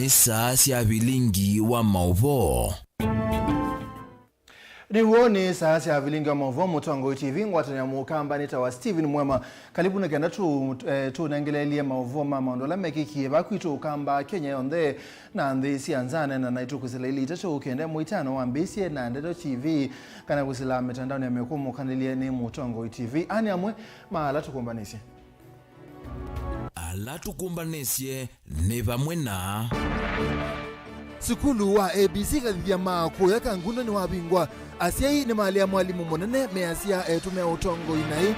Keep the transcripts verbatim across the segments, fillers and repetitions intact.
Saa sya vilingi wa maũvoo. Rĩu nĩ saa sya vilingi wa maũvoo, Mũtongoi T V, ngwatanĩo ya Mũkamba nĩtawa Steven Mwema. Kalivu nĩ kenda tũ-, eh, tũnengeleelye maũvoo ma maũndũ ala mekĩkie vaa kwitũ Ũkamba, Kenya yonthe, na nthĩ sya nza. Neena naitũ kwĩsĩla ilĩ itatũ ũkĩenda mũitano wambĩĩsye na Ndeto T V, kana kwĩsĩla mĩtandaonĩ ya mĩkũmũkanĩlye nĩ Mũtongoi T V. Aa nĩ amwe ma ala tũkũmbanĩsye. Ala tũkũmbanĩsye nĩ vamwe na. Sukulu wa A B C Kathithya ma kũya Kangundo nĩwavingwa. Asyai nĩmalea mwalimũ mũnene measya etũmĩa ũtongoi naĩ.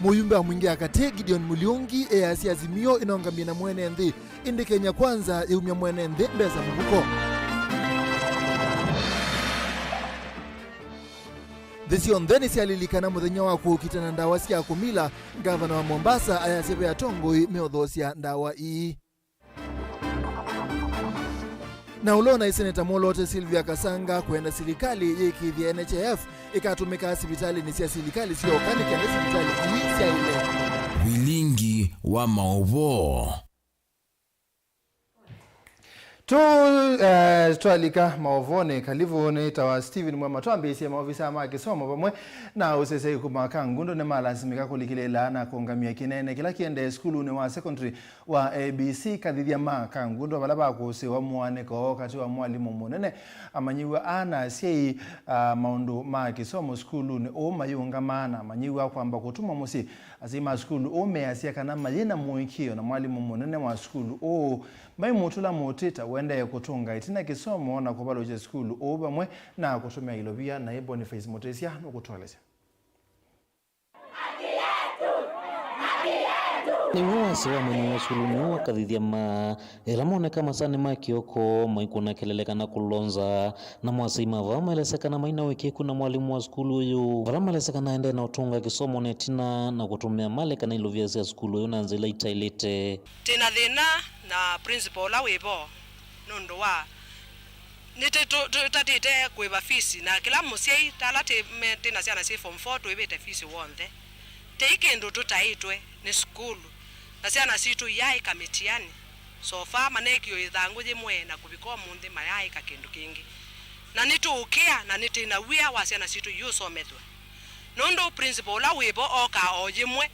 Mũyumbe wa Mwingi ya Katĩ, Gideon Muriungi, easya Azimio ĩnongamie na mwene nthĩ, ĩndĩ Kenya Kwanza yĩumya mwene nthĩ mbesa mũvuko. Nthĩ syonthe nĩsyalilikana mũthenya wa kũkitana ndawa sya kũmila. Ngavana wa Mombasa ayasya ve atongoi meũthoosya ndawa ii. Na ũla ũnaĩ seneta mwoloote Sylvia Kasanga kwenda silikalĩ yĩkĩĩthye N H I F ĩkatũmĩkaa sivitalĩnĩ sya silikalĩ syoka nĩ kenda sivitalĩ ii syaĩle. Vilingi wa maũvoo. Tu, eh, twalika maũvoonĩ, Kalivu nĩtawa Steven Mwema. Twambĩĩsye maovisa ma kĩsomo vamwe na ũseseĩ kuma Kangundo nĩmalasimĩka kũlikĩlĩĩla na kũũngamya kĩneene kĩla kĩendee sukulunĩ wa secondary wa A B C Kathithya ma Kangundo, vala vakũsĩĩwa mũaanĩko katĩ wa mwalimũ mũnene, amanyĩw'a aa na asyai, ah, maũndũ ma kĩsomo sukulunĩ ũũ mayĩũngamaa na amanyĩw'a kwamba kũtũmwa mũsyĩ. Asyai ma sukulu ũũ measya kana mayĩ na mũĩkĩĩo na mwalimũ mũnene wa sukulu ũũ maimũtũla mũtĩ ta ũendee kũtũnga ĩtina kĩsomo na kũvalũkya sukulu ũũ vamwe na kũtũmĩa ilovia. Naĩ Boniface Mũtĩsya nũkũtũelesya. Nĩw'o wasya wa mwalimũ wa sukulunĩ ũũ wa Kathithya ma Ĩla moneka masanĩ ma kĩoko, maikũna kelele kana kũlonza, namo asyai ma vaa maelesya kana mai na ũĩkĩĩku na mwalimũ wa sukulu ũyũ, vala maelesya kana aendee na ũtũnga kĩsomo na ĩtina na kũtũmĩa malĩ kana ilovia sya sukulu ũyũ na nzĩa ila itaĩlĩte. Twĩ na thĩna na principal ũla wĩ vo, nũndũ wa nĩtũtatĩte kũĩva fees, na kĩla mũsyai, ta ala twĩ, me, twĩ na syana syĩ form four, tũĩvĩte fees w'onthe. Tei kĩndũ tũtaĩtwe nĩ sukulu, na syana sitũ iyaaĩka mĩtiani. So far, maneekiwe ĩthangũ yĩmwe na kũvika ũmũnthĩ mayaaĩka kĩndũ kĩngĩ. Na nĩtũũkĩa, na nĩtwĩ na wia wa syana sitũ iũsomethw'a. Nũndũ principal ũla wĩ vo okaa o yĩmwe,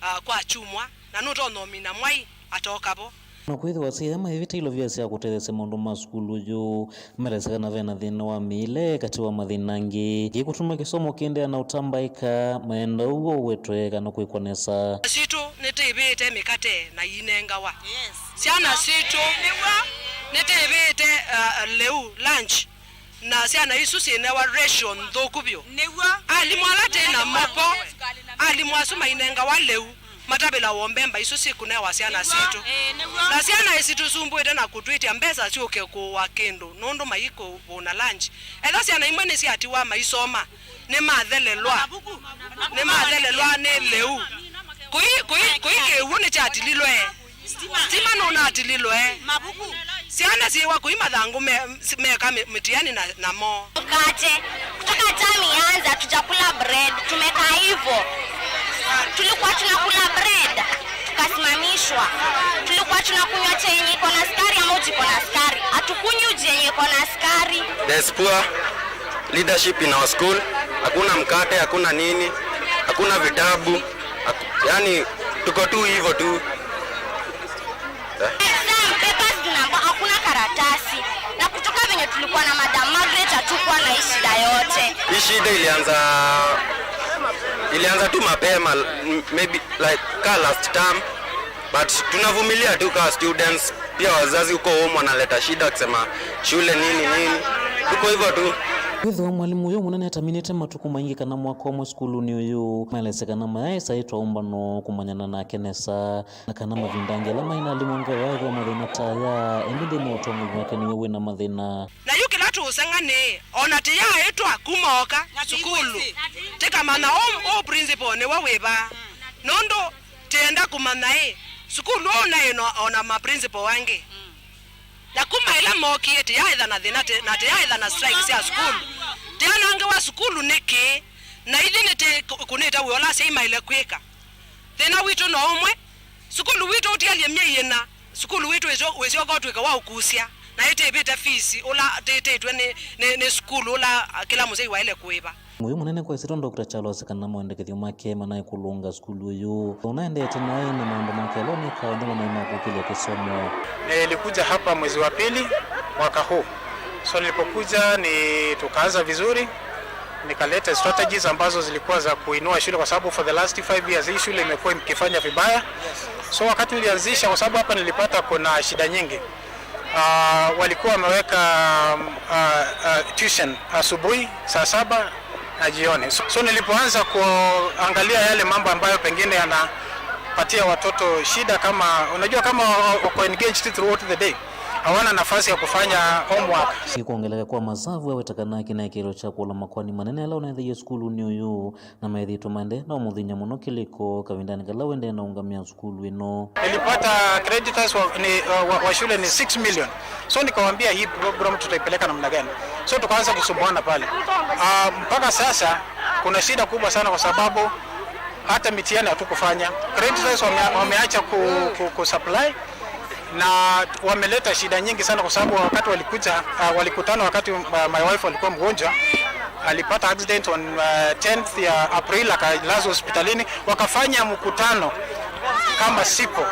ah, kwa kyumwa, na nũtonya ũmina mwai atoka vo. Na kwĩthĩwa asyai aya maĩvĩte ilovia sya kũtetheesya maũndũ ma sukulu ũyũ, maelesya kana ve na thĩna wa mĩĩle katĩ wa mathĩna angĩ. Yĩkũtuma kĩsomo kĩendeea na ũtambaĩka, maenda ũw'o ũwetwe kana kwĩkwa nesa. Sitũ nĩtĩĩvĩte mĩkate na iinengawa. Yes. Syana sitũ nĩw'o nĩtĩĩvĩte, uh, lĩu, lunch, na syana isu syĩnewa ration nthũku vyũ. Nĩw'o. Alimũ ala twĩ namo vo, alimũ asu mainengawa lĩu, matavĩlawa mbemba isu syĩkũnewa syana sitũ. Ĩĩ, nĩw'o. Na syana ĩsi tũsumbũĩte na kũtwĩtya mbesa syũke kũũa kĩndũ nũndũ maikũvũna lunch. Etha syana imwe nĩsyatiwa maisoma, nĩmathelelwa. Nĩmathelelwa nĩ lĩu. Kũi, kũi, kũi kĩw'ũ nĩkyatililwe. Stima nũnatililwe. Mavuku. Syana syĩwa kũi mathangũ me-, meka mĩ-, mĩtiani na, namo. Mkate. Kutoka term ianze hatujakula bread. Tumekaa hivyo. Tulikuwa tunakula bread, tukasimamishwa. Tulikuwa tunakunywa chai yenye iko na sukari ama uji iko na sukari. Hatukunywi uji yenye iko na sukari. There's poor leadership in our school. Hakuna mkate, hakuna nini, hakuna vitabu. Haku-, yani, tuko tu hivyo tu. Eh? Exam papers tunaambiwa hakuna karatasi. Na kutoka venye tulikuwa na Madam Margaret hatukuwa na hii shida yote. Hii shida ilianza, ilianza tu mapema, m-, maybe like ka last term, but tunavumilia tu ka students. Pia wazazi huko home wanaleta shida wakisema shule nini nini. Tuko hivyo tu. Kwĩthĩwa mwalimũ ũyũ mũnene ataminĩte matukũ maingĩ kana mwaka ũmwe sukulunĩ ũyũ, maelesya kana mayaĩsa ĩtwa ũmbano kũmanyana nake nesa. Na kana mavinda angĩ ala maĩ na alimũ angĩ vaethĩwa mathĩna ta aya, ĩndĩ nthĩnĩ wa ũtongoi wake nĩw'o wĩ na mathĩna. Na yu kĩla tũũseng'a nĩ, o na tĩyaĩtwa kuma oka sukulu, tĩkamanya ũ, ũ principal nĩwe wĩ va. Nũndũ tĩenda kũmanya ĩ, sukulu ũũ naĩ no, o na ma principal angĩ. Na kuma ĩla mookie, tĩyaĩtha na thĩna, tĩ-, na tĩyaĩtha na strike sya sukulu. Tĩanangewa sukulu nĩkĩ? Na ithyĩ nĩtĩkũnĩte wĩa ũla asyai maĩle kwĩka. Thĩna witũ no ũmwe, sukulu witũ ũtialyĩ myei ĩna, sukulu witũ wĩsyo-, wĩsyoka ũtw'ĩka wa ũkusya, na ĩtĩvĩte fees ũla tĩtĩtw'e nĩ, nĩ, nĩ sukulu ũla, ah, kĩla mũsyai waĩle kũĩva. Mũyo mũnene kwa ĩsyĩtwa Doctor Charles kana maendekethyo make manaĩ kũlũnga sukulu ũyũ. Ũnaendete naĩ na maũndũ make ala ũnĩkaa ũndũ manaĩ ma kũkĩlya kĩsomo. Nilikuja hapa mwezi wa pili mwaka huu. So nilipokuja ni tukaanza vizuri, nikaleta strategies ambazo zilikuwa za kuinua shule kwa sababu for the last five years hii shule imekuwa ikifanya vibaya. So wakati nilianzisha, kwa sababu hapa nilipata kuna shida nyingi. Ah, walikuwa wameweka, um, ah, ah, tuition asubuhi saa saba na jioni. So, so nilipoanza kuangalia yale mambo ambayo pengine yanapatia watoto shida, kama unajua, kama wako engaged throughout the day, hawana nafasi ya kufanya homework. Nĩ kwongeleka kwa masavu aweta kana kĩna ĩkĩlo kya kũla makoani manene ala ũnethĩie sukulunĩ ũyũ na methĩĩtwe maendee na ũmũthĩny'a mũno kĩlĩko kavindanĩ kala ũendee na ũngamĩa sukulu ĩno. Nilipata creditors wa, ni, wa, wa shule ni six million. So nikawaambia, "Hii program tutaipeleka namna gani?" So tukaanza kusumbuana pale. Ah, mpaka sasa kuna shida kubwa sana kwa sababu hata mitihani hatukufanya. Creditors wame-, wameacha ku, ku, ku supply. Na wameleta shida nyingi sana kwa sababu wakati walikuja, ah, walikutana wakati, ah, my wife alikuwa mgonjwa, alipata accident on, ah, tenth ya April, akalazwa hospitalini, wakafanya mkutano kama sipo,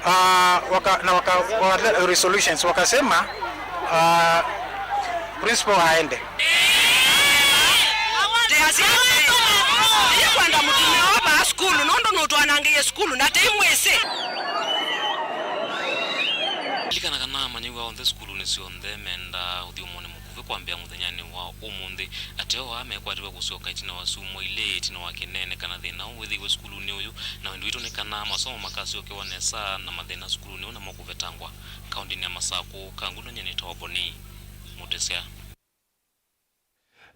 ah, waka-, na waka-, wa-, resolutions, wakasema, ah, principal aende. Ndeasya atĩĩ, "Ikwenda mũtumĩa wa vaa sukulu, nũndũ nũtwanangĩie sukulu, na tei mwĩsĩ." Lilikana kana amanyĩw'a onthe sukulunĩ syonthe mendaa ũthyũmũonĩ mũkuvĩ kwambĩĩa mũthenyanĩ wa ũmũnthĩ. Ateo aa mekwatĩwe kũsyoka ĩtina wa syumwa ilĩ ĩtina wa kĩneene kana thĩna ũũ wĩthĩiwe sukulunĩ ũyũ, na wendi witũ nĩ kana masomo makasyokewa nesa na mathĩna sukulunĩ ũũ namo kũvetangwa. Kaũndĩnĩ ya Masakũ, Kangũndũ, nyie nĩtawa Boni Mũtĩsya.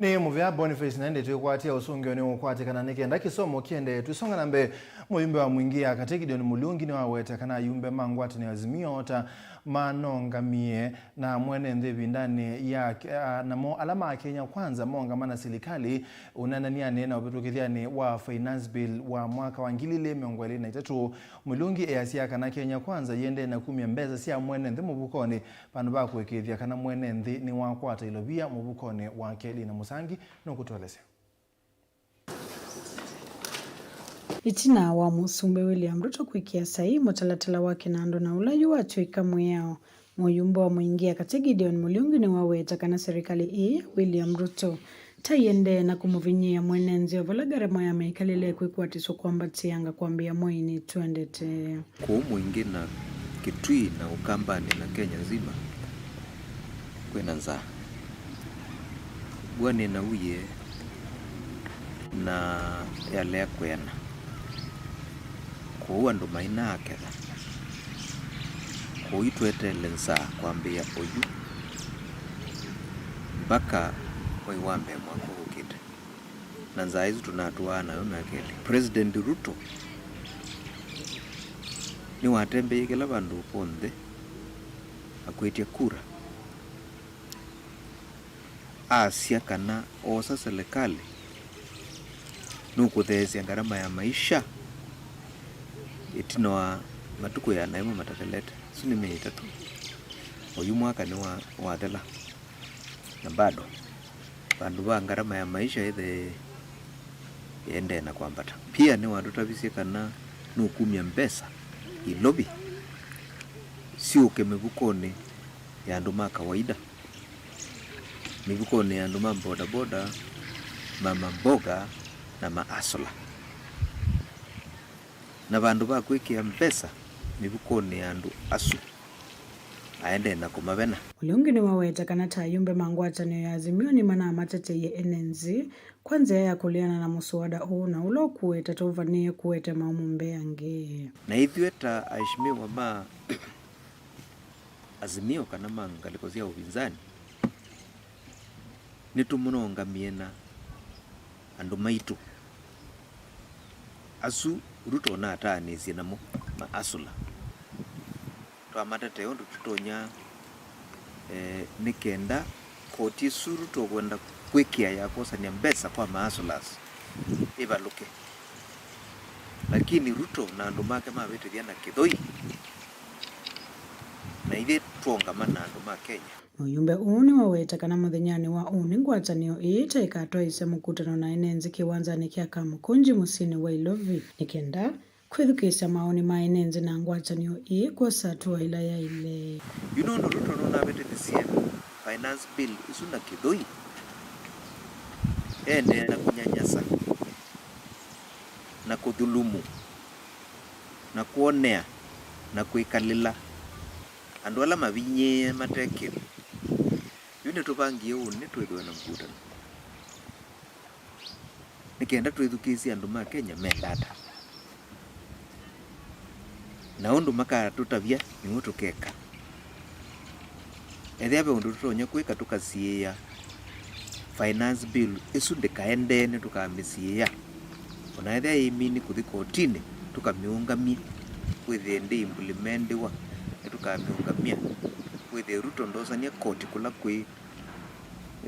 Nĩ mũvea Boniface, na ĩndĩ twĩkwatĩa ũsũngĩo nĩ ũkwatĩkana nĩ kenda kĩsomo kĩendee. Tũisonga na mbee, mũyumbe wa Mwingi ya katĩ Gideon Murungi nĩwaweta kana ayumbe ma ngwatanĩo Azimio ta manongamie na mwene nthĩ ĩvindanĩ ya, a, namo ala ma Kenya Kwanza moongama na silikalĩ ũneenanĩanĩ na ũvĩtũkĩthyanĩ wa Finance Bill wa mwaka wa ngili ilĩ mĩongo ĩlĩ na itatũ. Murungi easya kana Kenya Kwanza yĩendee na kumya mbesa sya mwene nthĩ mũvukonĩ vandũ va kũĩkĩĩthya kana mwene nthĩ nĩwakwata ilovia mũvukonĩ wake. Lina Mũsangi nũkũtũelesya. Ĩtina wa Mũsumbĩ William Ruto kwĩkĩa saii mũtalatala wa kĩnandũ na ũla yu watw'ĩka mwĩao, mũyumbe wa Mwingi ya katĩ Gideon Murungi nĩwaweta kana serikali ĩĩ ya William Ruto ta ĩendee na kũmũvinyĩĩa mwene nthĩ o vala ngarama ya mĩkalĩle ĩkwĩkwatĩswa kwambatĩanga kwambĩĩa mweinĩ twendete. Kũu Mwingi na Kitui na Ukambani na Kenya nzima kwĩna nzaa. Mbua nĩnauie na yalea kwĩana. Kũu andũ mainaa ketha. Kũu itweteele nzaa kwambĩĩa oyu mbaka mwei wa mbee mwaka ũkĩte. Na nzaa ĩsu tũnatũaa nayo myaka ĩlĩ. President Ruto nĩwatembeie kĩla vandũ vonthe akwĩtya kura. Asya kana oosa selekalĩ nũkũtheesya ngarama ya maisha ĩtina wa matukũ ĩana ĩmwe matatelete. Ĩsu nĩ myei ĩtatũ. Oyu mwaka nĩwa, wathela. Na bado, vandũ va ngarama ya maisha ĩthe ĩendee na kwambata. Pia nĩwatũtavisye kana nũkumya mbesa ilovi syũke mĩvukonĩ ya andũ ma kawaida, mĩvukonĩ ya andũ ma bodaboda, mama mboga na ma hustler. Na vandũ va kwĩkĩa mbesa mĩvukonĩ ya andũ asu, aendee na kũmavena. Murungi nĩwaweta kana ta ayumbe ma ngwatanĩo ya Azimio nĩmanamateteie ene nthĩ kwa nzĩa ya kũleana na mũswada ũũ na ũla ũkũweta ta ũvanĩĩe kũete maũmũ mbeange. Na ithyĩ ta aheshimiwa ma Azimio kana ma ngalĩko sya ũvinzani, nĩtũmũnongamie na andũ maitũ asu Ruto ũnataanĩsye namo, ma hustler. Twamatetea ũndũ tũtonya, eh, nĩ kenda koti ĩsu Ruto ũkwenda kwĩkĩa ya kwosany'a mbesa kwa ma hustlers ĩvalũke. Lakini Ruto na andũ make mavĩtĩthya na kĩthũi, na ithyĩ tũũngama na andũ ma Kenya. Mũyumbe ũũ nĩwaweta kana mũthenyanĩ wa ũnĩ ngwatanĩo ĩĩ ta ĩkatwaĩĩsya mũkutano na ene nthĩ kĩwanzanĩ kya Kamukunji mũsyĩnĩ wa Ilovi nĩ kenda kwĩthukĩĩsya mawoni ma ene nthĩ na ngwatanĩo ĩĩ kwosa hatua ĩla yaĩle. Yu nũndũ Ruto nũnavĩtĩthisye finance bill ĩsu na kĩthũi, eendeea na kũnyanyasa, na kũthulumu, na kwonea, na kwĩkalĩla andũ ala mavinyĩĩe mate kĩndũ. Yu nĩtũvangie ũnĩ twĩthĩwe na mũkutano nĩ kenda twĩthukĩĩsye andũ ma Kenya menda ata, na ũndũ makatũtavya nĩw'o tũkeka. Ethĩwa ve ũndũ tũtonya kwĩka tũkasiĩĩa finance bill ĩsu ndĩkaendee, nĩtũkamĩsiĩĩa. O na ethĩwa yĩ mini kũthi kotinĩ, tũkamĩũngamya. Wĩthĩe ndĩ implemendiwa, nĩtũkamĩũngamya. Wĩthĩe Ruto ndosany'a koti kũla kwĩ,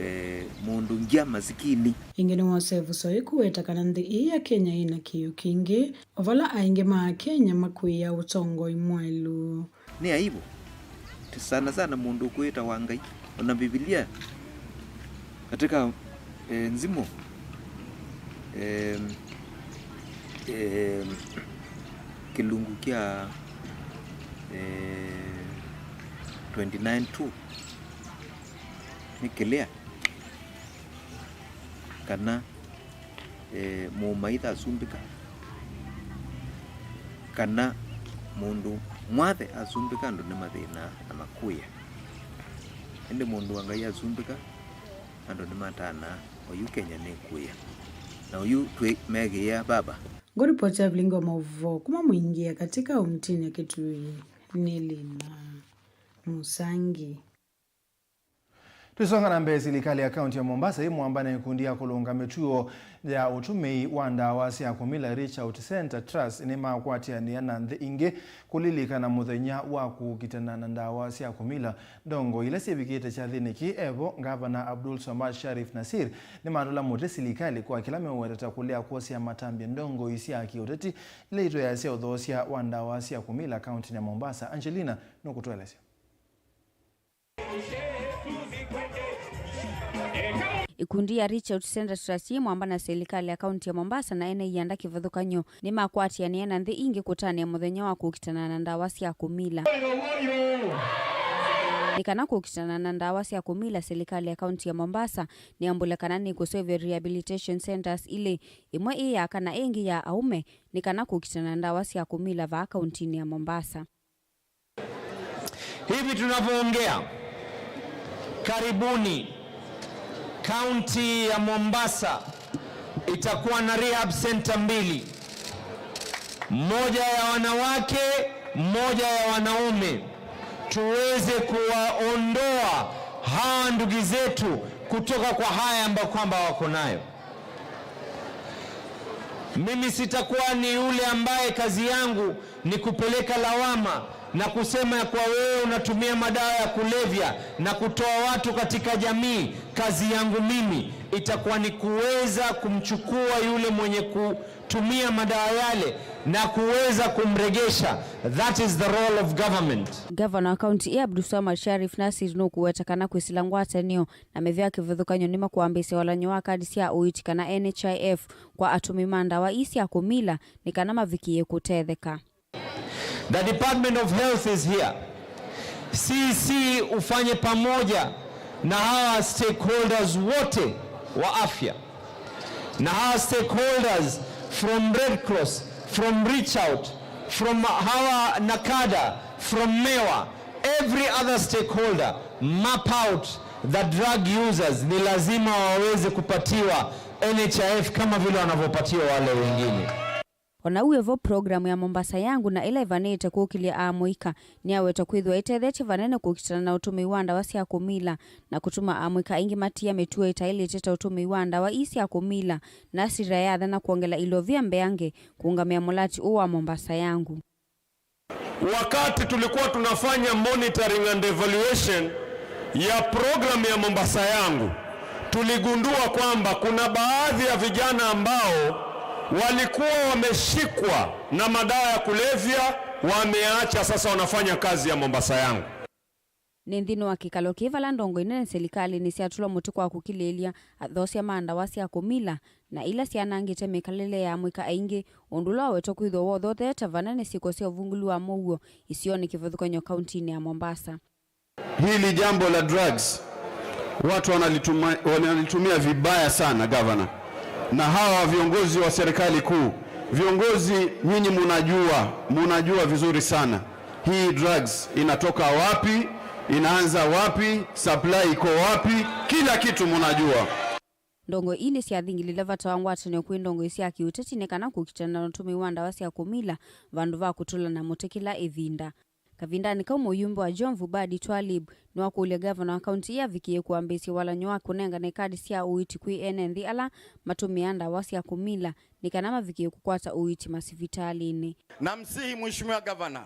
eh, mũndũ ngya masikini. Ĩngĩ nĩwose ĩvuso ĩkũweta kana nthĩ ĩĩ ya Kenya yĩ na kĩĩo kingĩ, o vala aingĩ ma Akenya makwĩaa ũtongoi mwaĩlu. Nĩ aibu. Ti sana sana mũndũ ũkwĩta wa Ngai. Ona Mbivilia katika, eh, nzimo, em, em, kĩlungu kya, eh, twenty-nine two nĩ clear kana, eh, mũmaitha asumbĩka, kana mũndũ mwathe asumbĩka, andũ nĩmathĩnaa na makũya. Ĩndĩ mũndũ wa Ngai asumbĩka, andũ nĩmatanaa. Oyu Kenya nĩkũya. Na oyu twĩ megĩĩa baba. Ngũripoti ya vilingi wa maũvoo kuma Mwingi ya katĩ kauntinĩ ya Kitui nĩ Lina Musangi. Tũisonga na mbee, silikalĩ ya kaunti ya Mombasa ĩ mwamba na ĩkundi ya kũlũnga mĩtuo ya ũtũmĩi wa ndawa sya kũmila Reach Out Center Trust nĩmakwatĩanĩa na nthĩ ingĩ kũlilikana mũthenya wa kũkitana na ndawa sya kũmila. Ndongoi ila syĩvikĩte kyathĩnĩ kĩĩ evo, Ngavana Abdul Swamad Sharif Nassir nĩmatũla mũtĩ silikalĩ kwa kĩla meũweta ta kũlea kwosea matambya ndongoi sya kĩũteti ila itweasya ũthoosya wa ndawa sya kũmila kauntinĩ ya Mombasa. Angelina nũkũtũelesya. Ikundi ya Reach Out Center Trust yĩ mwamba na silikalĩ ya kaunti ya Mombasa na ene ianda kĩvathũkany'o nĩmakwatĩanĩa na nthĩ ingĩ kũtanĩa mũthenya wa kũkitana na ndawa sya kũmila. Nĩ kana kũkitana na ndawa sya kũmila, silikalĩ ya kaunti ya Mombasa nĩyambũle kana nĩkũseũvya rehabilitation centers ilĩ, ĩmwe ĩ ya aka na ĩngĩ ya aũme, nĩ kana kũkitana na ndawa sya kũmila vaa kauntinĩ ya Mombasa. Hivi tunavyoongea, karibuni, kaunti ya Mombasa itakuwa na rehab center mbili, moja ya wanawake, moja ya wanaume, tuweze kuwaondoa hawa ndugu zetu kutoka kwa haya ambayo kwamba wako nayo. Mimi sitakuwa ni yule ambaye kazi yangu ni kupeleka lawama na kusema ya kuwa wewe unatumia madawa ya kulevya na kutoa watu katika jamii. Kazi yangu mimi itakuwa ni kuweza kumchukua yule mwenye kutumia madawa yale na kuweza kumregesha. That is the role of government. Gavana wa kaunti ĩ Abdulswamad Sharif Nassir nũkũweta kana kwĩsĩla ngwatanĩo na mĩvĩa kĩvathũkany'o nĩmakwambĩĩsya walany'o wa kadi sya ũiiti kana N H I F kwa atũmĩi ma ndawa ii sya kũmila nĩ kana mavikĩe kũtetheka. The Department of Health is here. C C ufanye pamoja na hawa stakeholders wote wa afya, na hawa stakeholders from Red Cross, from Reach Out, from hawa NACADA, from MEWA, every other stakeholder, map out the drug users. Ni lazima waweze kupatiwa N H I F kama vile wanavyopatiwa wale wengine. O na ũu wĩ vo, program ya Mombasa Yangu na ĩla ĩvanĩĩte kũkĩlya amũika nĩyawetwa kwĩthĩwa ĩtethetye vanene kũkitana na ũtũmĩi wa ndawa sya kũmila na kũtuma amũika aingĩ matia mĩtuo ĩtaĩlĩte ta ũtũmĩi wa ndawa ii sya kũmila. Nassir ayathana kwongela ilovia mbeange kũũngamĩa mũlati ũũ wa Mombasa Yangu. Wakati tulikuwa tunafanya monitoring and evaluation ya program ya Mombasa Yangu, tuligundua kwamba kuna baadhi ya vijana ambao Walikuwa wameshikwa na madawa ya kulevya, wameacha, sasa wanafanya kazi ya Mombasa yangu. Nĩ nthĩnĩ wa kĩkalo kĩĩ vala ndongoi nene silikalĩnĩ syatũlwa mũtĩ kwa kũkilĩĩlya athosya ma ndawa sya kũmila na ila syanangĩte mĩkalĩle ya amũika aingĩ, ũndũ ũla wawetwa kwĩthĩwa wothothete vana nĩ syĩko sya ũvungũli wa mũuo isionĩ kĩvathũkany'o kauntinĩ ya Mombasa. Hili jambo la drugs, watu wanalituma-, wanalitumia vibaya sana, Governor. Na hawa viongozi wa serikali kuu, viongozi nyinyi munajua, munajua vizuri sana hii drugs inatoka wapi, inaanza wapi, supply iko wapi, kila kitu munajua. Ndongoi ii nĩsyathingĩlĩle vata wa ngwatanĩo kwĩ ndongoi sya kĩũteti nĩ kana kũkitana na ũtũmĩi wa ndawa sya kũmila vandũ va kũtũla na mũtĩ kĩla ĩvinda. Kavindanĩ kau, mũyumbe wa Jomvu Badi Twalib nĩwakũlya ngavana wa kaunti ĩĩ avikĩe kũambĩĩsya walany'o wa kũnengane kadi sya ũiiti kwĩ ene nthĩ ala matũmĩaa ndawa sya kũmila nĩ kana mavikĩe kũkwata ũiiti masivitalĩnĩ. Namsihi Mheshimiwa Gavana,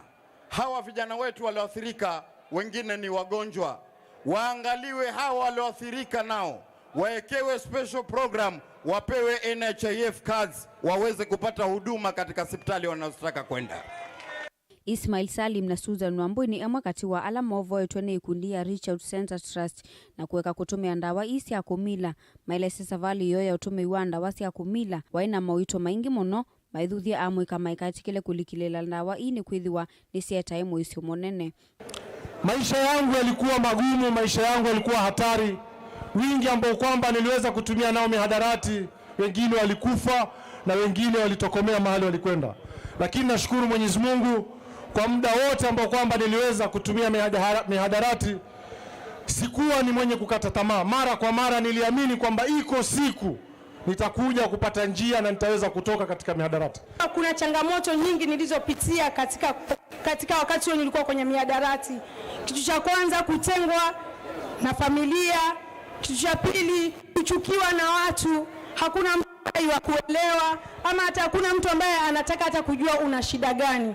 hawa vijana wetu walioathirika, wengine ni wagonjwa, waangaliwe hawa walioathirika nao waekewe special program, wapewe N H I F cards, waweze kupata huduma katika hospitali wanazotaka kwenda. Ismail Salim na Susan Wambui nĩ amwe katĩ wa ala movoetwe nĩ ĩkundi ya Reach Out Center Trust na kũeka kũtũmĩa ndawa ii sya kũmila. Maelesya savalĩ yoo ya ũtũmĩi wa ndawa sya kũmila waĩ na maũito maingĩ mũno, maithuthya amũika maikaetĩkĩle kũlikĩlĩĩla ndawa ii nĩkwĩthĩwa nĩsyetae mũisyo mũnene. Maisha yangu yalikuwa magumu, maisha yangu yalikuwa hatari. Wingi ambao kwamba niliweza kutumia nao mihadarati, wengine walikufa na wengine walitokomea mahali walikwenda. Lakini nashukuru Mwenyezi Mungu kwa muda wote ambao kwamba niliweza kutumia mihadara-, mihadarati, sikuwa ni mwenye kukata tamaa. Mara kwa mara niliamini kwamba iko siku nitakuja kupata njia na nitaweza kutoka katika mihadarati. Kuna changamoto nyingi nilizopitia katika, katika wakati huo nilikuwa kwenye mihadarati. Kitu cha kwanza, kutengwa na familia. Kitu cha pili, kuchukiwa na watu. Hakuna mtu ambaye wa kuelewa, ama hata hakuna mtu ambaye anataka hata kujua una shida gani.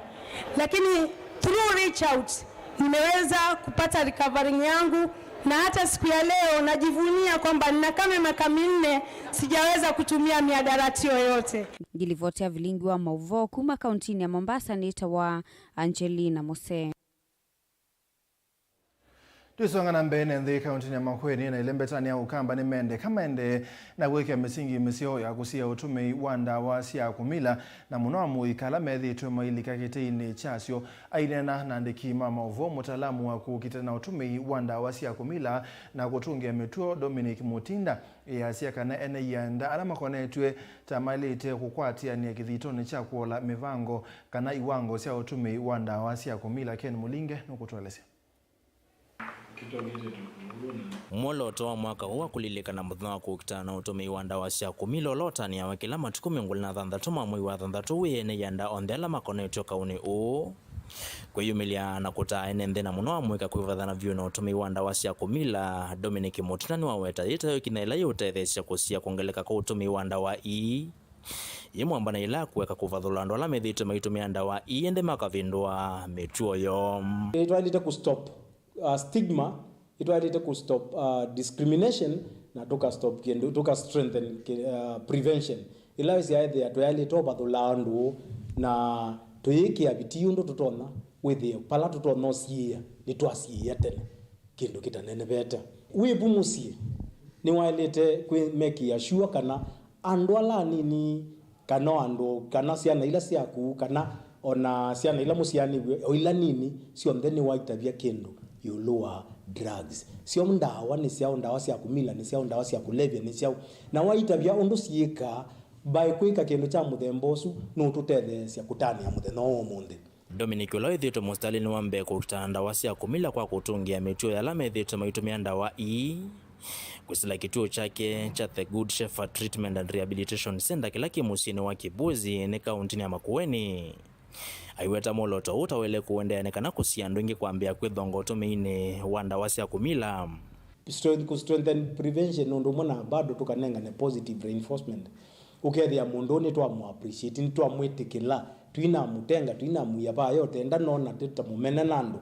Lakini through Reach Out, nimeweza kupata recovering yangu, na hata siku ya leo najivunia kwamba nina kama miaka minne sijaweza kutumia mihadarati yoyote. Ngilivoti ya vilingi wa mauvoo kuma kauntinĩ ya Mombasa nĩtawa Angelina Mose. Tũisonga na mbee, ene nthĩ kauntinĩ ya Makueni na ĩlembetanĩ ya Ũkamba nĩmendeka maendee na kwĩkĩa mĩsingi mĩseo ya kũsiĩĩa ũtũmĩi wa ndawa sya kũmila, na mũno amũika ala methĩĩtwe mailika kĩtĩinĩ kyasyo. Aineena na andĩki ma maũvoo, mũtaalamu wa kũkita na ũtũmĩi wa ndawa sya kũmila na kũtũngĩa mĩtuo, Dominic Mutinda, easya kana ene ianda ala makonetw'e ta maĩlĩte kũkwatĩanĩa kĩthitonĩ kya kũola mĩvango kana iwango sya ũtũmĩi wa ndawa sya kũmila. Ken Mũlinge nũkũtũelesya. Mwolooto wa mwaka ũũ wa kũlilikana mũthenya wa kũkitana na ũtũmĩi wa ndawa sya kũmila ũla ũtanĩawa kĩla matukũ mĩongo ĩlĩ na thanthatũ ma mwei wa thanthatũ wĩ ene ianda onthe ala makonetw'e kaũnĩ ũũ. Kwĩyumĩlya na kũtaa ene nthĩ na mũno amũika kwĩvathana vyũ na ũtũmĩi wa ndawa sya kũmila, Dominic Mutinda nĩwaweta yĩtayo ĩkinya yĩla yĩũtetheesya kũsiĩĩa kwongeleka kwa ũtũmĩi wa ndawa ii. Yĩ mwamba na ĩla kũeka kũvathũla andũ ala methĩĩtwe maitũmĩa ndawa ii ĩndĩ makavĩndũa mĩtuo yoo. Nĩtwaĩlĩte kũ stop, uh, stigma, nĩtwaĩlĩte kũ stop, uh, discrimination, na tũka stop kĩndũ, tũka strengthen kĩ-, uh, prevention. Ĩla wĩsĩ aĩthĩa tũyaĩlĩte ũvathũla andũ na tũyĩkĩa vitii ũndũ tũtonya, wĩthĩe pala tũtonya ũsiĩĩa nĩtwasiĩĩa tene. Kĩndũ kĩtanenevete. Wĩ vu mũsyĩ, nĩwaĩlĩte kwĩmekĩa sure kana andũ ala anini, kana o andũ, kana syana ila syaku, kana o na syana ila mũsyaanĩw'e, o ila nini, syonthe nĩwaitavya kĩndũ ĩũlũ wa drugs. Syo ndawa nĩ syaũ, ndawa sya kũmila nĩ syaũ, ndawa sya kũlevya nĩ syaũ, na waitavya ũndũ syĩkaa, by kwĩka kĩndũ kya mũthemba ũsu, nũũtũtetheesya kũtanĩa mũthenya wa ũmũnthĩ. Dominic, ũla wĩthĩĩtwe mũsitalĩnĩ wa mbee kũkitana ndawa sya kũmila kwa kũtũngĩa mĩtuo ya ala methĩĩtwe maitũmĩa ndawa ii, kwĩsĩla kĩtuo kyake kya The Good Shepherd Treatment and Rehabilitation Center kĩla kĩ mũsyĩnĩ wa Kĩbuzi nĩ kaũntinĩ ya Makueni, aiweta mwolooto ũũ ta waĩle kũendeea nĩ kana kũsiĩĩa andũ aingĩ kwambĩĩa kwĩthonga ũtũmĩinĩ wa ndawa sya kũmila. Strength-, kũ strengthen prevention ũndũ ũmwe na bado tũkanengane positive reinforcement. Ũkethĩa mũndũ ũũ nĩtwamũ appreciate, nĩtwamwĩtĩkĩla, tũinamũtenga, tũinamwĩa vaya ũtenda nona tũtamũmena na andũ.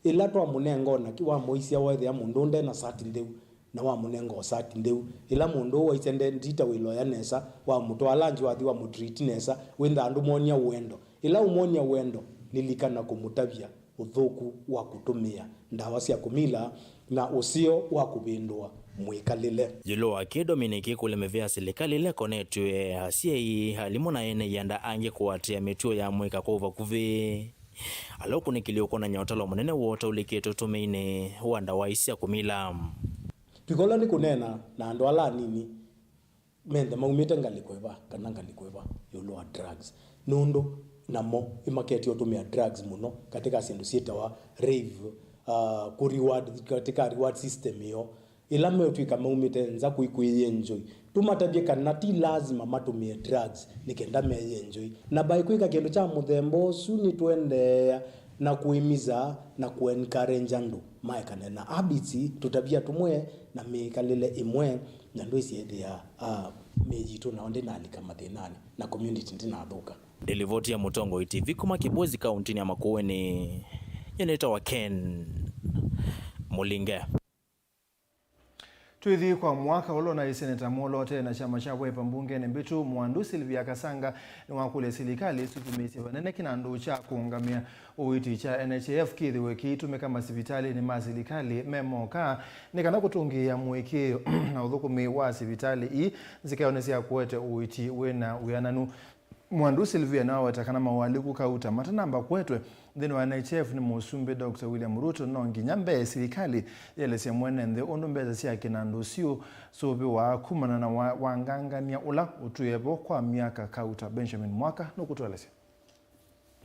Ĩla twamũnenga ona ki-, wamũisya weethĩa mũndũ ũũ ndena sati ntheu, Na wamũnenga ũsati ntheu. Ĩla mũndũ ũũ waisye nde-, ndita wĩloya nesa, wamũtwaa lanji wathi wamũtreat nesa, wĩnthaa ndũmwonia wendo. Ĩla ũmwonia wendo, lilikana kũmũtavya ũthũku wa kũtũmĩa ndawa sya kũmila na ũseo wa kũvĩndũa mwĩkalĩle. Ĩũlũ wa kĩĩ, Dominic kũlya mĩvĩa ya silikalĩ ĩla ĩkonetw'e asyai, alimũ na ene ianda angĩ kũatĩĩa mĩtuo ya mũika kwa ũvakuvĩ. Ala ũkunĩkĩlye ũkwonany'a ũtalo mũnene woo ũtaũlĩkĩte ũtũmĩinĩ wa ndawa ii sya kũmila. Twĩkolwa nĩ kũneena na andũ ala anini, menthe maumĩte ngalĩko ĩva kana ngalĩko ĩva ĩũlũ wa drugs, nũndũ namo ĩmaketye ũtũmĩa drugs mũno katika syĩndũ syĩtawa rave, uh, kũ reward katika reward system ĩyo. Ĩla meũtw'ĩka maumĩte nza kũi kwĩyĩenjoy, tũmatavye kana ti lazima matũmĩe drugs nĩ kenda meyĩenjoy. Na by kwĩka kĩndũ kya mũthemba ũsu, nĩtũendeea na kũĩmisa na kũencourage andũ maekane na habits, tũtavya tũmwe na mĩkalĩle ĩmwe, na ndwĩsĩ ĩthĩa, ah, mĩĩ yitũ nao ndĩnalika mathĩnanĩ na community ndĩnathũka. Nĩ livoti ya Mũtongoi T V kuma Kĩbwezi, kaũntĩnĩ ya Makueni, nyie nĩtawa Ken Mũlinge. Twĩthi kwa mwaka ũla ũnaĩ, seneta mwoloote na kyama kya Wiper mbungenĩ mbĩtu, Mwandu Sylvia Kasanga, nĩwakũlya silikalĩ ĩsukumĩĩsye vanene kĩnandũ kya kũũngamĩa ũiiti kya N H I F kĩthĩwe kĩitũmĩka masivitalĩnĩ ma silikalĩ me moka, nĩ kana kũtũngĩĩa mũĩkĩĩo na ũthũkũmi wa sivitalĩ ii nzikaonĩ sya kũete ũiiti wĩ na wĩananu. Mwandu Sylvia nĩwaweta kana maũalyũku kauta matanamba kũetwe nthĩnĩ wa N H I F nĩ Mũsumbĩ Doctor William Ruto, no nginya mbee silikalĩ yĩelesye mwene nthĩ ũndũ mbesa sya kĩnandũ siũsũvĩwa kumana na wa-, wangangany'a ũla ũtwĩe vo kwa myaka kauta. Benjamin Mwaka nũkũtũelesya.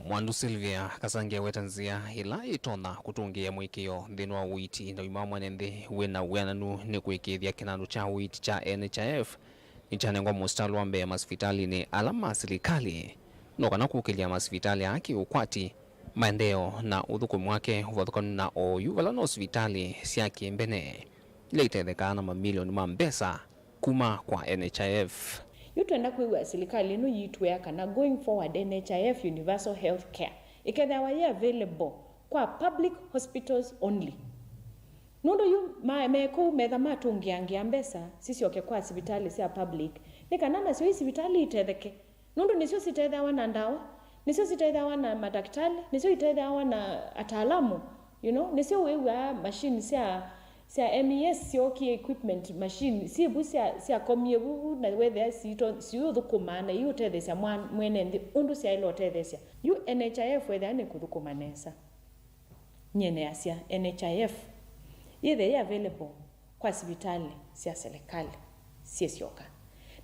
Mwandu Sylvia Kasanga eweta nzĩa ĩla ĩtonya kũtũngĩĩa mũĩkĩĩo nthĩnĩ wa ũiiti na ũima wa mwene nthĩ wĩ na wĩananu nĩ kũĩkĩĩthya kĩnandũ kya ũiiti kya N H I F nĩkyanengwa mũsitalĩ wa mbee masivitalĩnĩ ala ma silikalĩ, no kana kũkĩlya masivitalĩ aa kĩũkwati, maendeeo na ũthũkũmi wake ũvathũkanu na oyu vala no sivitalĩ sya kĩmbene ila itethekaa na mamilioni ma mbesa kuma kwa N H I F. Yu twenda kwĩw'a silikalĩ ĩno yitwĩa kana going forward N H I F universal health care ĩkethĩawa yĩ available kwa public hospitals only. Nũndũ yu ma-, me kũu metha matũngĩangĩa mbesa sisyoke kwa sivitalĩ sya public, nĩ kana nasyo i sivitalĩ itetheke. Nũndũ nĩsyo sitethĩawa na ndawa, nĩsyo sitethĩawa na madaktalĩ, nĩsyo itethĩawa na ataalamu, you know, nĩsyo wĩw'aa machine sya, sya M E S syookie, equipment machine syĩ vu sya, syakomie vu, na wethĩa siito-, siũthũkũmaa na iũtetheesya mwa-, mwene nthĩ ũndũ syaĩle ũtetheesya. Yu N H I F wethĩa nĩkũthũkũma nesa. Nyie nĩasya N H I F yĩthĩe yĩ available kwa sivitalĩ sya silikalĩ syĩ syoka,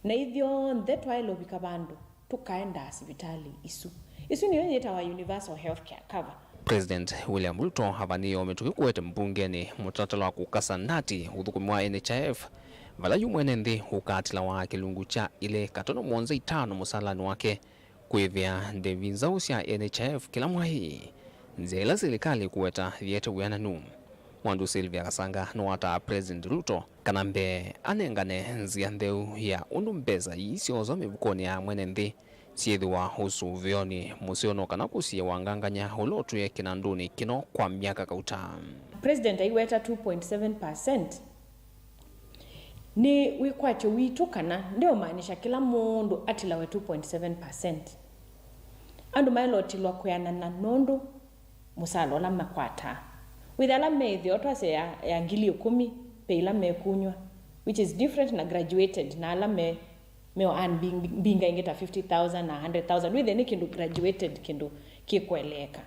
na ithyonthe twaĩle ũvika vandũ tũkaendaa sivitalĩ isu. Isu nĩyo yĩtawa universal healthcare cover. President William Ruto avanĩĩe o mĩtũkĩ kũete mbungenĩ mũtalatala wa kũkasa ndati ũthũkũmi wa N H I F, vala yu mwene nthĩ ũkatilawa kĩlungu kya ilĩ katono mũonza itano mũsalanĩ wake kwĩvĩa ndĩvi nzaũ sya N H I F kĩla mwai, nzĩa ĩla silikalĩ ĩkũweta yĩete wĩananu. Mwandu Sylvia Kasanga nĩwataa President Ruto kana mbee anengane nzĩa ntheu ya ũndũ mbesa ii syooswa mĩvukonĩ ya mwene nthĩ syĩthĩwa ũsũvĩonĩ mũseo no kana kũsiĩwa ngangany'a ũla ũtwĩe kĩnandũnĩ kĩno kwa myaka kauta. President aiweta two point seven percent. Nĩ wĩkwatyo witũ kana ndeũmaanisha kĩla mũndũ atilawe two point seven percent. Andũ maĩle ũtilwa kwĩanana nũndũ mũsala ũla makwataa. Wĩthĩa ala me ĩtheo twasya ya, ya ngili ĩkũmi ve ila mekunywa, which is different na graduated, na ala me, meo earn mbing-, mbinga ingĩ ta fifty thousand na hundred thousand. Wĩthĩa nĩ kĩndũ graduated, kĩndũ kĩkũeleeka.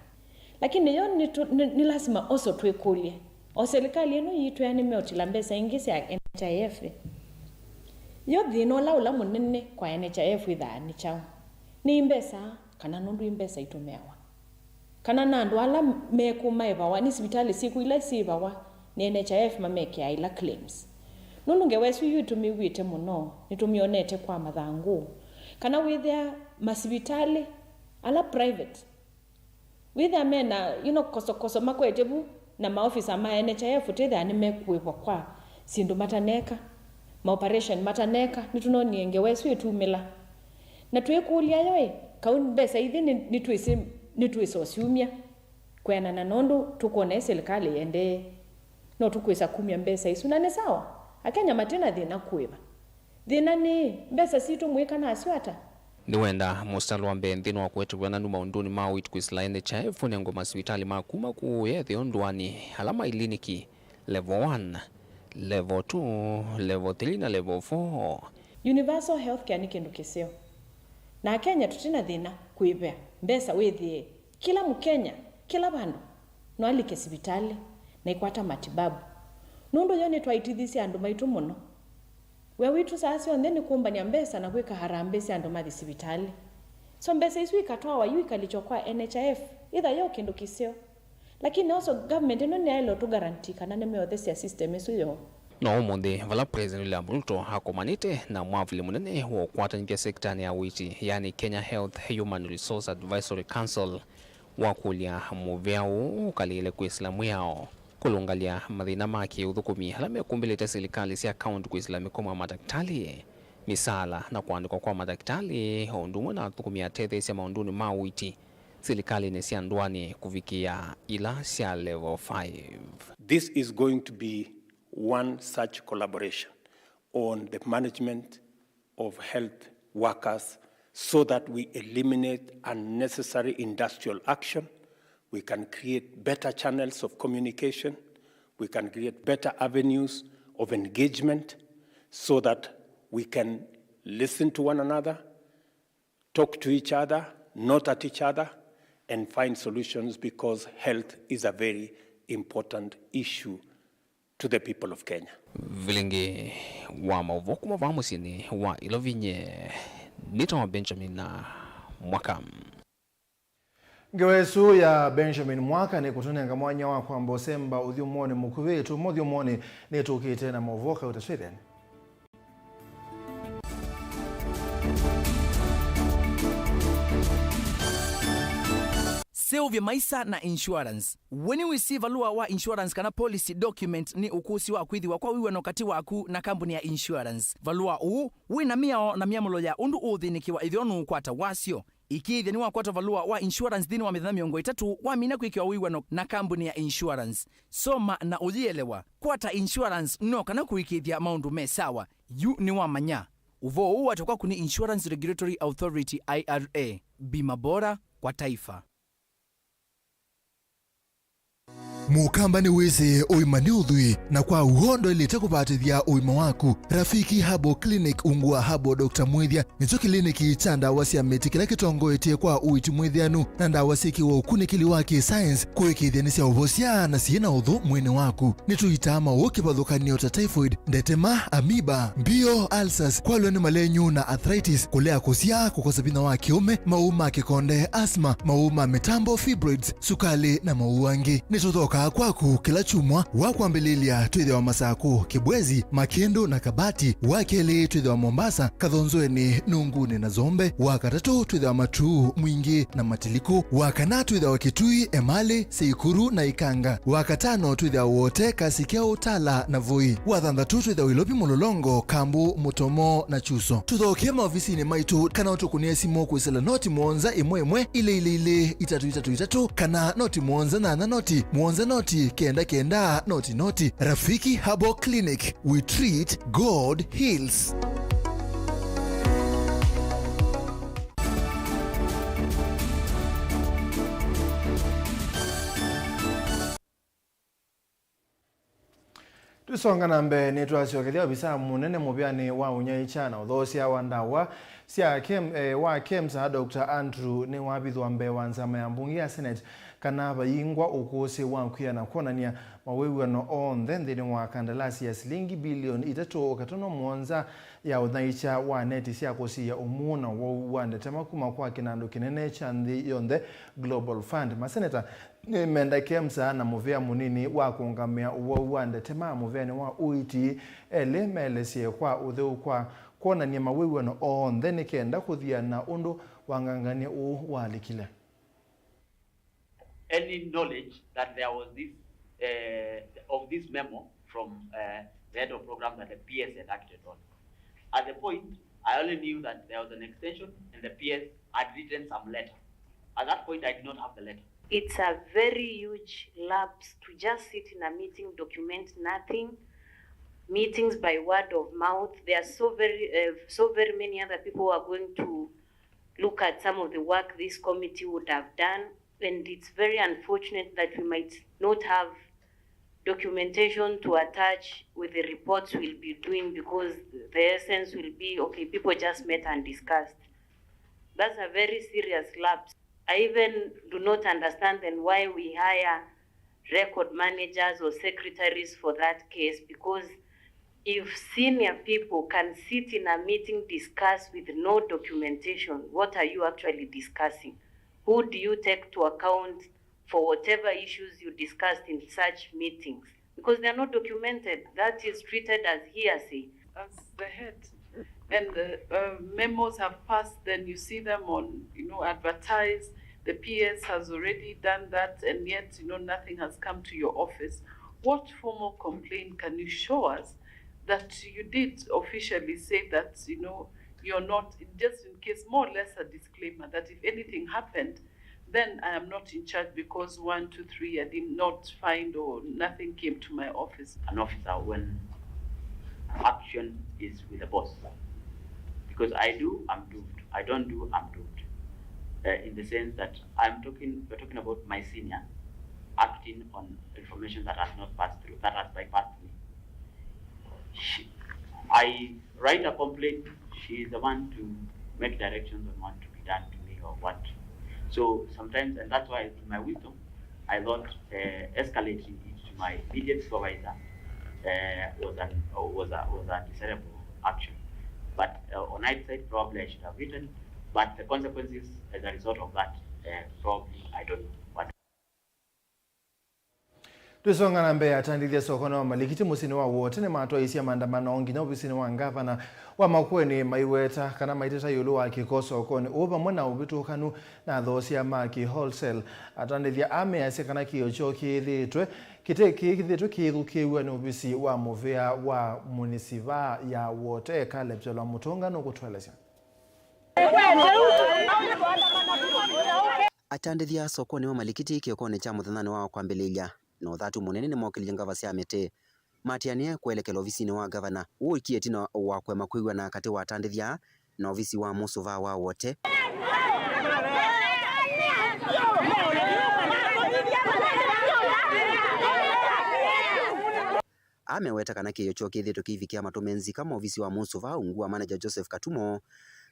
Lakini yo nĩ tu-, nĩ, nĩ lasima also twĩkũlye, o silikalĩ ĩno yitũ ya nĩmeũtila mbesa ingĩ sya N H I F? Yo thĩna ũla, ũla mũnene kwa N H I F wĩthaa nĩ kyaũ? Nĩ imbesa, kana nũndũ imbesa itũmĩawa? Kana na andũ ala mekũmaĩvawa nĩ sivitalĩ syĩkũ ila syĩvawa nĩ N H I F mamekĩaa ila claims? Nũndũ ngewa ĩsu yu ĩtũmĩw'ĩte mũno, nĩtũmyonete kwa mathangũ. Kana wĩthĩa masivitalĩ ala private, wĩthĩa mena, you know, kosokoso makwete vu, na maofisa ma N H I F ũtethĩa nĩmekũĩvwa kwa syĩndũ mataneka, ma operation mataneka, nĩtũnonie ngewa ĩsu ĩtumĩla. Na twĩkũlya yo ĩ, kau mbesa ithi nĩ, nĩtwĩsĩ, nĩtwĩsa ũsyumya kwĩanana na ũndũ tũkwona ĩ silikalĩ yendee? No tũkwĩsa kumya mbesa isu, na nĩ sawa. Akenya mati na thĩna kũĩva. Thĩna nĩ mbesa sitũ mwĩka nasyo ata? Nĩwenda mũsitali wa mbee nthĩnĩ wa kũete wĩananu maũndũnĩ ma ũiiti kwĩsĩla N H I F ũnengwe masivitalĩ ma kuma kũũ etheo ndũanĩ ala ma iliniki Level one, Level two, Level three na Level four. Universal healthcare nĩ kĩndũ kĩseo. Na Akenya tũti na thĩna kũĩvĩa mbesa wĩthĩe kĩla Mũkenya, kĩla vandũ, no alike sivitalĩ na ikwata matibabu. Nũndũ yo nĩtwaitithisye andũ maitũ mũno. Wĩa witũ saa syonthe nĩ kũmbany'a mbesa na kwĩka harambee sya andũ mathi sivitalĩ. So mbesa isu ikatwawa yu ikalĩkya kwa N H I F, ĩtha yo kĩndũ kĩseo. Lakini also government ĩno nĩyaĩle ũtũ guarantee kana nĩmeũthesya system ĩsu yoo. No ũmũnthĩ, vala President William Ruto akomanĩte na mwavuli mũnene wa ũkwatanĩthya sektanĩ ya ũiiti, yani Kenya Health Human Resource Advisory Council, wakũlya mũvea ũũ ũkalĩle kwĩsĩla mwĩao, kũlũngalya mathĩna ma kĩũthũkũmi ala mekumbĩlĩte silikalĩ sya kaunti kwĩsĩla mĩkomo ya matakĩtalĩ, misaala na kũandĩkwa kwa matakĩtalĩ, o ũndũ ũmwe na athũkũmi atetheesya maũndũnĩ ma ũiiti silikalĩnĩ sya ndũanĩ kũvikĩa ila sya Level five. This is going to be one such collaboration on the management of health workers so that we eliminate unnecessary industrial action, we can create better channels of communication, we can create better avenues of engagement so that we can listen to one another, talk to each other, not at each other, and find solutions because health is a very important issue to the people of Kenya. Vilingi wa maũvoo kuma vaa mũsyĩnĩ wa Ilovinye, nĩtawa Benjamin Mwaka. Ngewa ĩsu ya Benjamin Mwaka nĩkũtũnenga mwanya wa kwamba ũsemba ũthyũmũonĩ mũkuvĩ. Tuma ũthyũmũonĩ, nĩtũkĩte na maũvoo kauta twĩthĩane. Seũvya maisa na insurance. We nĩwĩsĩ valũa wa insurance kana policy document nĩ ũkũsĩ wa kwĩthĩwa kwa wĩw'ano katĩ waku na kambuni ya insurance. Valũa ũũ wĩ na mĩao na myamũlo ya ũndũ ũũthĩnĩkĩwa ĩtheo nũũkwata wasyo. Ĩkĩĩthya nĩwakwata valũa wa insurance nthĩnĩ wa mĩthenya mĩongo ĩtatũ wamina kwĩkĩwa wĩw'ano na kambuni ya insurance. Soma na ũyĩelewa. Kwata insurance no kana kũĩkĩĩthya maũndũ me sawa. Yu nĩwamanya. Ũvoo ũũ waete kwaku nĩ Insurance Regulatory Authority, I R A. Bima bora kwa taifa. Mũkamba nĩwĩsĩ ũima nĩ ũthwii, na kwa w'o ndwaĩlĩte kũvatĩthya ũima waku. Rafiki Herbal Clinic ungu wa Herbal Doctor Mwĩthya nĩkyo kĩliniki kya ndawa sya mĩtĩ kĩla kĩtongoetye kwa ũiiti mwĩthĩanu na ndawa syĩkĩwe ũkunĩkĩli wa kĩ-science kũĩkĩĩthya nĩsyaũvosya na syĩ na ũthũ mwĩĩnĩ waku. Nĩtũitaa maũũ kĩvathũkany'o ta typhoid, ndetema, amoeba, mbio, ulcers, kwalw'a nĩ malenyu na arthritis, kũlea kũsyaa, kũkosa vinya wa kĩũme, maũũ ma kĩkonde, asthma, maũũ ma mĩtambo, fibroids, sukalĩ, na maũũ angĩ. Nĩtũthokaa kwaku kĩla kyumwa. Wa kwambĩlĩlya twĩthĩawa Masakũ, Kĩbwezi, Makĩndũ, na Kabati. Wa kelĩ twĩthĩawa Mombasa, Kathonzweni, Nungunĩ, na Zombe. Wa katatũ twĩthĩawa Matuu, Mwingĩ, na Matiliku. Wa kana twĩthĩawa Kitui, Emali, Seikuru, na Ikanga. Wa katano twĩthĩawa Wote, Kasikĩa, Utala, na Voi. Wa thanthatũ twĩthĩawa Ilovi, Mũlolongo, Kambu, Mũtomo, na Chuso. Tũthokee maovisinĩ maitũ kana ũtũkũnĩe simũ kwĩsĩla noti mũonza ĩmwe ĩmwe ilĩ ilĩ ilĩ itatũ itatũ itatũ kana noti mũonza nyanya noti mũonza noti kenda kenda noti noti. Rafiki Herbal Clinic, we treat, God heals. Tũsonga na mbee, nĩtwasyokethya ovisaa mũnene mũvĩanĩ wa ũnyaĩĩkya na ũthoosya wa ndawa sya Kem, eh, wa KEMSA, Doctor Andrew nĩwavithwa mbee wa nzama ya mbunge ya Senate kana vayingwa ũkũsĩ wa kwĩana kwonany'a mawĩw'ano onthe nthĩnĩ wa kandalasi ya silingi bilioni itatũ katono mũonza ya ũnyaĩĩkya wa neti sya kũsiĩĩa ũmuu na ũwau wa ndetema kuma kwa kĩnandũ kĩnene kya nthĩ yonthe, Global Fund. Maseneta nĩmenda KEMSA na mũvĩa mũnini wa kũũngamĩa ũwau wa ndetema mũvĩanĩ wa ũiiti elĩ maelesye kwa ũtheu kwa kwonany'a mawĩw'ano onthe nĩ kenda kũthiana ũndũ wangangany'e ũũ walikile. Any knowledge that there was this, uh, of this memo from, uh, the head of programs that the P S had acted on. At the point, I only knew that there was an extension and the P S had written some letter. At that point, I did not have the letter. It's a very huge lapse to just sit in a meeting, document nothing, meetings by word of mouth. There are so very, uh, so very many other people who are going to look at some of the work this committee would have done, and it's very unfortunate that we might not have documentation to attach with the reports we'll be doing, because the essence will be, okay, people just met and discussed. That's a very serious lapse. I even do not understand then why we hire record managers or secretaries for that case, because if senior people can sit in a meeting, discuss with no documentation, what are you actually discussing? Who do you take to account for whatever issues you discussed in such meetings? Because they are not documented, that is treated as hearsay. As the head, and uh, uh, memos have passed, then you see them on, you know, advertised. The P S has already done that, and yet, you know, nothing has come to your office. What formal complaint can you show us that you did officially say that, you know, you're not, just in case, more or less a disclaimer that if anything happened, then I am not in charge because one, two, three, I did not find or nothing came to my office. An officer when action is with the boss. Because I do, I'm doomed. I don't do, I'm doomed. Uh, in the sense that I'm talking, we're talking about my senior acting on information that has not passed through, that has bypassed me. She, I write a complaint, she is the one to make directions on what to be done to me or what. So sometimes, and that's why, in my wisdom, I thought uh, escalating it to my immediate supervisor uh, was, an, was, a, was a desirable action. But uh, on hindsight, probably I should have written. But the consequences as a result of that, uh, probably I don't know what. Tũisonga na mbee, atandĩthya sokonĩ wa Malikiti mũsyĩnĩ wa Wote nĩmatwaisye maandamano nginya ovisinĩ wa ngavana wa Makueni, maiweta kana maiteta ĩũlũ wa kĩko sokonĩ ũũ vamwe na ũvĩtũkanu na athoosya ma kĩ-wholesale. Atandĩthya aa measya kana kĩĩo kyoo kĩĩthĩĩtwe kĩte kĩĩthĩĩtwe kĩithukĩĩw'a nĩ ovisi wa mũvĩa wa munisivaa ya Wote. Caleb Kyalo Mũtũnga nũkũtũelesya. Atandĩthya sokonĩ wa Malikiti kĩokonĩ kya mũthenyanĩ wa kwambĩlĩlya na ũthatu mũnene nĩmokĩlilye ngava sya mĩtĩ. Matianĩe kũelekela ovisinĩ wa ngavana. Ũũ ũikie ĩtina wa kũema kwĩw'ana katĩ wa atandĩthya na ovisi wa mũsũvaa wa Wote. Ameweta kana kĩĩo kyoo kĩthĩtwe kĩivikĩa matũme nzika ma ovisi wa mũsũvaa ungu wa manager Joseph Katumo.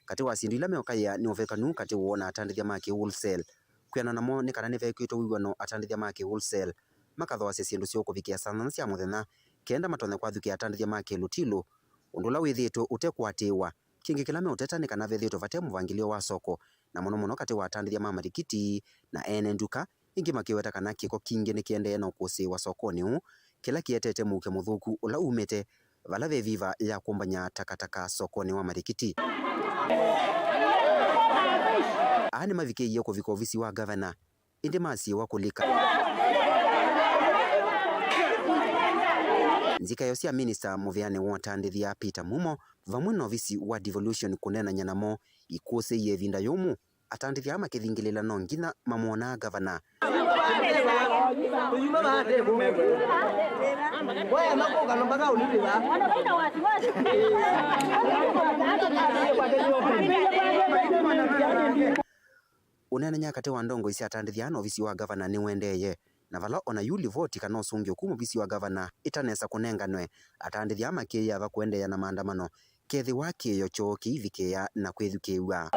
Katĩ wa syĩndũ ila meũkaĩa nĩ ũvekanu katĩ woo na atandĩthya ma kĩ-wholesale. Kwĩanana namo nĩ kana nĩvekĩtwe wĩw'ano atandĩthya ma kĩ-wholesale makathoasya syĩndũ syoo kũvikĩa saa nyanya sya mũthenya, kenda matonye kwathũkĩa atandĩthya ma kĩlũtilũ, ũndũ ũla wĩthĩĩtwe ũtekũatĩĩwa. Kĩngĩ kĩla meũteta nĩ kana vethĩĩtwe vate mũvangĩlyo wa soko, na mũno mũno katĩ wa atandĩthya ma malikiti na ene nduka, ĩngĩ makĩweta kana kĩko kingĩ nĩkĩendee na ũkũsĩĩwa sokonĩ ũũ, kĩla kĩetete mũuke mũthũku ũla umĩte vala ve viva ya kũmbany'a takataka sokonĩ wa malikiti. Aa nĩmavikĩie kũvika ovisi wa ngavana, ĩndĩ masiĩwa kũlika. Nzikaĩo sya minista mũvĩanĩ wa ũtandĩthya Peter Mumo vamwe na ovisi wa devolution kũneenany'a namo ikũsĩie ĩvinda yũmũ, atandĩthya aa makĩthingĩlĩĩla no nginya mamwonaa ngavana. Ũneenany'a katĩ wa ndongoi sya atandĩthya na ovisi wa ngavana nĩũendeeye, na vala o na yu livoti kana ũsũngĩo kuma ovisi wa ngavana ĩtanesa kũnenganwe, atandĩthya makĩyĩava kũendeea na maandamano kethĩwa kĩĩo kyoo kĩivikĩĩa na kwĩthukĩĩw'a.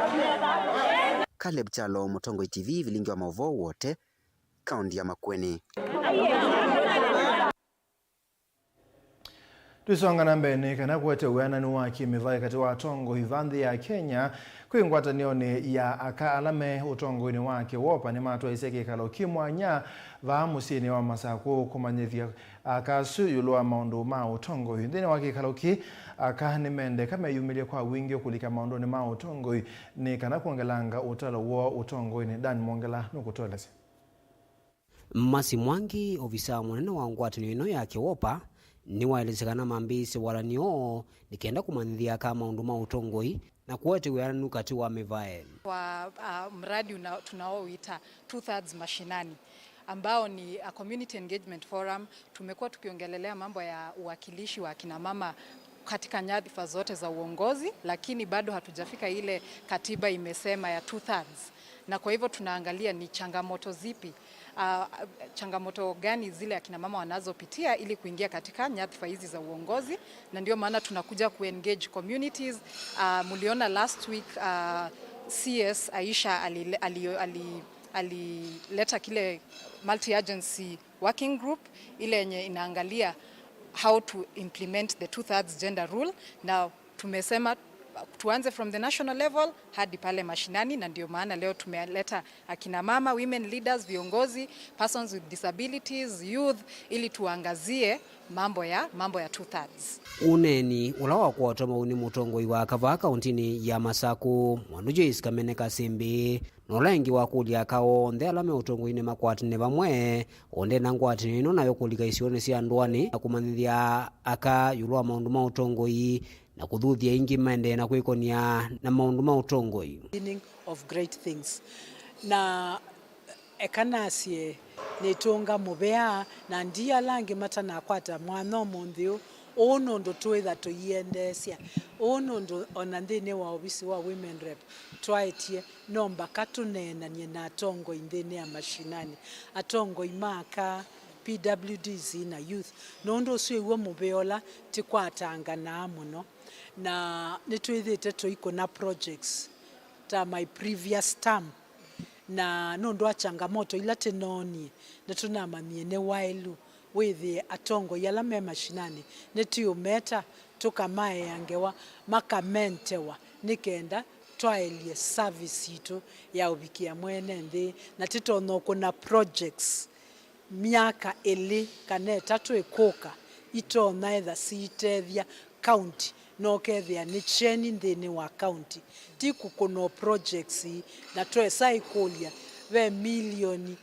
Caleb Kyalo, Mũtongoi T V, vilingi wa maũvoo Wote, kaũnti ya Makueni. Tũisonga na mbee, nĩ kana kũete wĩananu wa kĩmĩvaĩ katĩ wa atongoi va nthĩ ya Kenya kwĩ ngwatanĩonĩ ya aka ala me ũtongoinĩ wa Kewopa nĩmatwaisye kĩkalo kĩ mwanya vaa mũsyĩnĩ wa Masakũ kũmanyĩthya aka asu ĩũlũ wa maũndũ ma ũtongoi. Nthĩnĩ wa kĩkalo kĩ, aka nĩmendeka meyumĩlye kwa wingĩ kũlika maũndũnĩ ma ũtongoi nĩ kana kwongelanga ũtalo woo ũtongoinĩ. Dan Mwongela nũkũtũelesya. Mercy Mwangi, ovisaa mũnene wa ngwatanĩo ĩno ya Kewopa, nĩwaelesya kana mambĩĩsye walan'yo nĩ kenda kũmanyĩthya aka maũndũ ma ũtongoi na kũete wĩananu katĩ wa mĩvaĩ. Kwa uh, mradi una, tunaoita two thirds mashinani. ambao ni a community engagement forum. Tumekuwa tukiongelelea mambo ya uwakilishi wa kina mama katika nyadhifa zote za uongozi, lakini bado hatujafika ile katiba imesema ya two thirds, na kwa hivyo tunaangalia ni changamoto zipi, ah, changamoto gani zile akina mama wanazopitia ili kuingia katika nyadhifa hizi za uongozi, na ndio maana tunakuja kuengage communities. Ah, mliona last week, ah, C S Aisha ali, ali, ali, alileta kile multi-agency working group ile yenye inaangalia how to implement the two thirds gender rule, na tumesema tuanze from the national level hadi pale mashinani, na ndio maana leo tumeleta akina mama, women leaders, viongozi, persons with disabilities, youth, ili tuangazie mambo ya, mambo ya two thirds. Ũneeni ũla wakwatwa mau nĩ mũtongoi wa aka vaa kaũntĩnĩ ya Masaku, Mwandu Joyce Kamene Kasimbi, na ũla ĩngĩ wakũlya aka onthe ala me ũtongoinĩ makwatane vamwe, onde na ngwatanĩo ĩno nayo kũlika isionĩ sya ndũanĩ na kũmanyĩthya aka ĩũlũ wa maũndũ ma ũtongoi na kũthuthya ĩngĩ maendee na kwĩkonia na maũndũ ma ũtongoi. Beginning of great things. Na eka nasye nĩtũnga mũvea, na ndi ala angĩ matanakwata mwanya ũmũnthĩ ũũ, ũũ nũndũ twĩtha tũiendeesya. Ũũ nũndũ ona nthĩnĩ wa ovisi wa Women Rep twaetie no mbaka tũneenany'e na atongoi nthĩnĩ ya mashinani, atongoi ma aka, P W Ds na youth, nũndũ ũsu ĩw'o mũvea ũla tĩkwatanganaa mũno, na nĩtwĩthĩte tũikũna projects ta my previous term, na nũndũ wa changamoto ila tĩnoonie, nĩtũnamanyie nĩ waĩlu wĩthĩe atongoi ala me mashinani nĩtũũmeta, tũkamaea ngewa, makamentewa, nĩ kenda twaĩlye service yitũ ya ũvikĩa mwene nthĩ, na tĩtonya ũkũna projects myaka ĩlĩ kana ĩtatũ ĩkũka, itonya etha siitethya county, na ũkethĩa nĩ kyeni nthĩnĩ wa county. Ti kũkũna o projects, na twesa ĩkũlya, ve milioni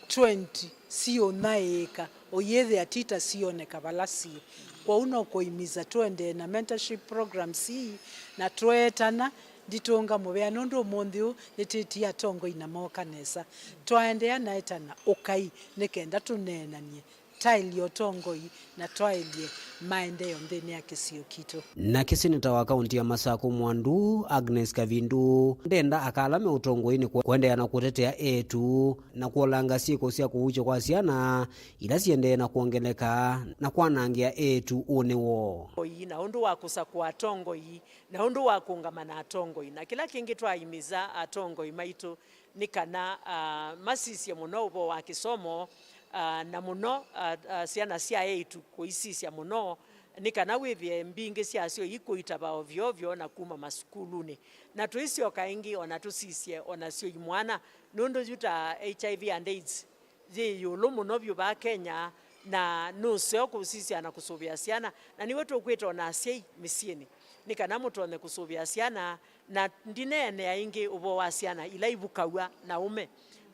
twenty siũnyaĩĩka, ũyĩthĩa ti ta sioneka vala siĩ. Kwoou no kũimisa tũendee na mentorship programs ii, na tweetana, nditũnga mũvea nũndũ ũmũnthĩ ũũ nĩtĩtie atongoi na mooka nesa. Twaendeea naetana ũkai nĩ kenda tũneenany'e, taĩlye ũtongoi na twaĩlye maendeeo nthĩnĩ ya kĩsio kitũ. Nake seneta wa kaũntĩ ya Masaku Mwandu, Agnes Kavindu, ndenda aka ala me ũtongoinĩ kũ-, kũendeea na kũtetea eĩtu na kũolanga syĩko sya kũukywa kwa syana ila siendee na kwongeleka na kwanangĩa eĩtu ũnĩ woo. Oi, na ũndũ wa kũsakũa atongoi, na ũndũ wa kũũngama na atongoi, na kĩla kĩngĩ twaimisa atongoi maitũ nĩ kana, ah, masisye mũno ũvoo wa kĩsomo, ah, na mũno, ah, ah, syana sya eĩtu kũisisya mũno, nĩ kana wĩthĩe mbingĩ syasyo ikũitava ovyo ovyo na kuma masukulunĩ. Na tũisyoka ĩngĩ, ona tũsisye onasyo imwana, nũndũ yu ta H I V and AIDS yĩ ĩũlũ mũno vyũ vaa Kenya, na nũseo kũsisya na kũsũvĩa syana, na nĩw'o tũkwĩta ona asyai mĩsyĩnĩ, nĩ kana mũtonye kũsũvĩa syana, na ndineenea ĩngĩ ũvoo wa syana ila ivukaw'a na ũme.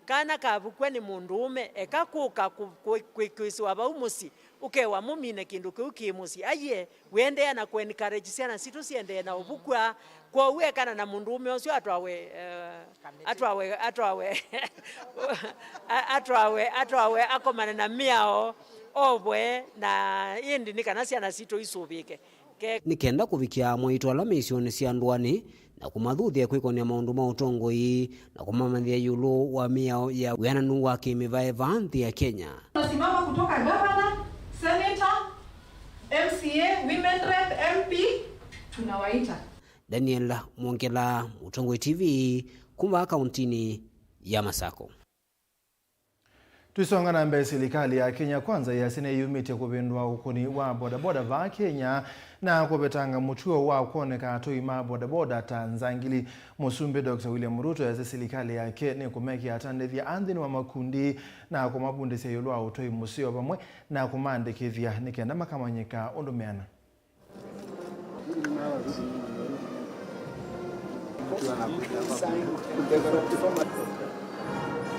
Kana kavukw'a nĩ mũndũũme, eka kũka kũ-, kũ-, kwĩkĩsĩwa vau mũsyĩ, ũkewa mũmine kĩndũ kĩu kĩ mũsyĩ. Aiee, wĩendeea na kũencourage syana sitũ siendee na ũvukw'a. Kwoou ekana na mũndũũme ũsu atwawe, eh, atwawe, atwawe, a-, atwawe, atwawe akomane na mĩao, ovwe, na ĩndĩ nĩ kana syana sitũ isũvĩke. Ke- Nĩ kenda kũvikĩa amwaitũ ala me isionĩ sya ndũanĩ na kũmathuthya kwĩkonia maũndũ ma ũtongoi na kũmamanyĩthya ĩũlũ wa mĩao ya wĩananu wa kĩmĩvaeva nthĩ ya Kenya. Tunasimama kutoka gavana, senator, M C A, women rep, M P, tunawaita. Daniel Mwongela, Mũtongoi T V, kuma kaũntĩnĩ ya Masako. Tũisonga na mbee, silikalĩ ya Kenya Kwanza yasya nĩyumĩtye kũvĩndũa ũkũni wa bodaboda vaa Kenya na kũvetanga mũtuo wa kwoneka atũi ma bodaboda ta nzangili. Mũsumbĩ Doctor William Ruto yasya silikalĩ yake nĩkũmekĩa atandĩthya a nthĩnĩ wa makundi na kũmavundĩsya ĩũlũ wa ũtũi mũseo vamwe na kũmaandĩkĩthya nĩ kenda makamanyĩka ũndũ meana.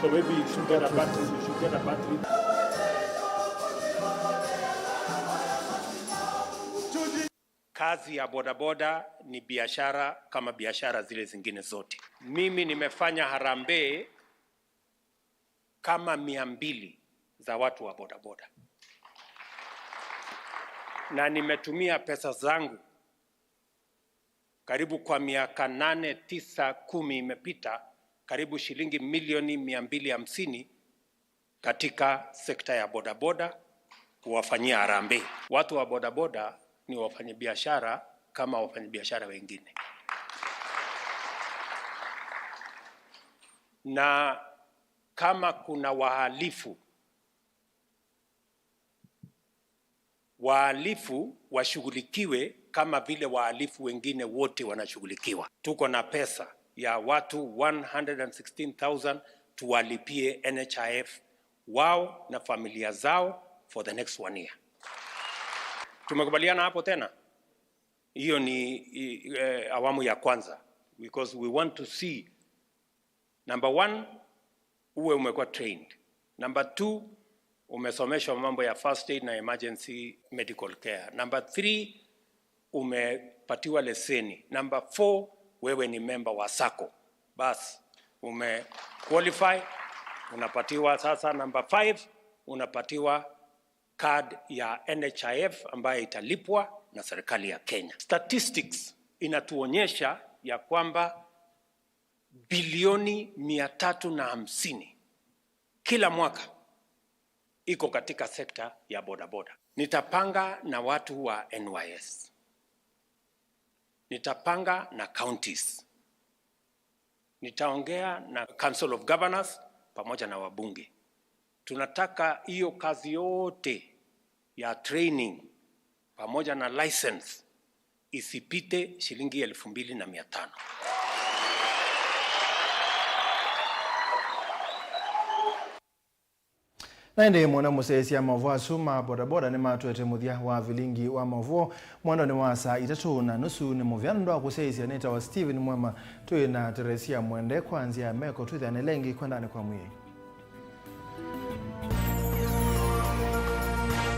So maybe you should get a battery, you should get a battery. Kazi ya bodaboda ni biashara kama biashara zile zingine zote. Mimi nimefanya harambee kama mia mbili za watu wa bodaboda, na nimetumia pesa zangu karibu, kwa miaka nane, tisa, kumi imepita, karibu shilingi milioni mia mbili hamsini katika sekta ya bodaboda kuwafanyia harambee. Watu wa bodaboda ni wafanyabiashara kama wafanyabiashara wengine, na kama kuna wahalifu, wahalifu washughulikiwe kama vile wahalifu wengine wote wanashughulikiwa. Tuko na pesa ya watu one hundred and sixteen thousand tuwalipie N H I F wao na familia zao for the next one year. Tumekubaliana hapo tena? Hiyo ni i- eh, awamu ya kwanza, because we want to see, number one, uwe umekuwa trained. Number two, umesomeshwa mambo ya first aid na emergency medical care. Number three, umepatiwa leseni. Number four, wewe ni member wa sacco. Bas, ume qualify, unapatiwa sasa. Number five, unapatiwa card ya N H I F ambayo italipwa na serikali ya Kenya. Statistics inatuonyesha ya kwamba bilioni mia tatu na hamsini kila mwaka iko katika sekta ya bodaboda. Nitapanga na watu wa N Y S. Nitapanga na counties. Nitaongea na Council of Governors pamoja na wabunge. Tunataka hiyo kazi yote ya training pamoja na license isipite shilingi elfu mbili na mia tano. Na ĩndĩ mũna mũsyaĩĩsya maũvoo asu ma bodaboda nĩmatwete mũthya wa vilingi wa maũvoo mwendonĩ wa saa itatũ na nusu. Nĩ mũvea nũndũ wa kũsyaĩĩsya. Nĩtawa Steven Mwema, twĩ na Teresia Mwende kwa nzĩa ya meko. Twĩthĩanĩle ĩngĩ kwendanĩ kwa Mwĩai.